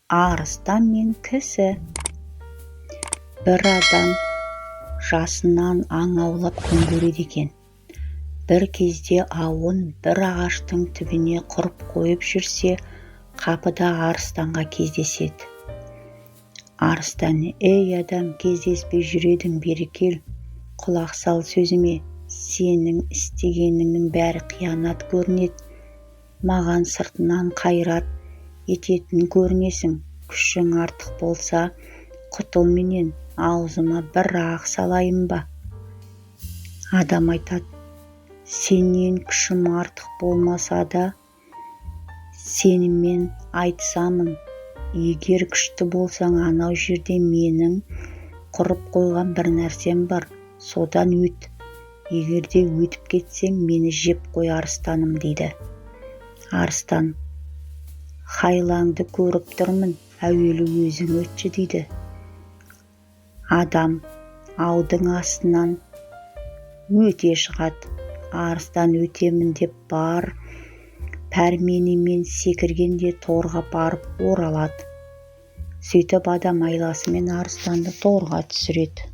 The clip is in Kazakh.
Арыстан мен кісі. Бір адам жасынан аң аулап күн көреді екен. Бір кезде ауын бір ағаштың түбіне құрып қойып жүрсе, қапыда арыстанға кездеседі. Арыстан: «Ей, адам, кездеспей жүр едің, бері кел, құлақ сал сөзіме. Сенің істегеніңнің бәрі қиянат көрінеді маған. Сыртынан қайрат ететін көрінесің. Күшің артық болса, құтыл менен, аузыма бір-ақ салайын ба?» Адам айтады: «Сенен күшім артық болмаса да, сенімен айтысамын. Егер күшті болсаң, анау жерде менің құрып қойған бір нәрсем бар, содан өт. Егер де өтіп кетсең, мені жеп қой, арыстаным», — дейді. Арыстан: «Хайлаңды көріп тұрмын, әуелі өзің өтші», — дейді. Адам аудың астынан өте шығады. Арыстан өтемін деп бар пәрменімен секіргенде, торға барып оралады. Сөйтіп адам айласымен арыстанды торға түсіреді.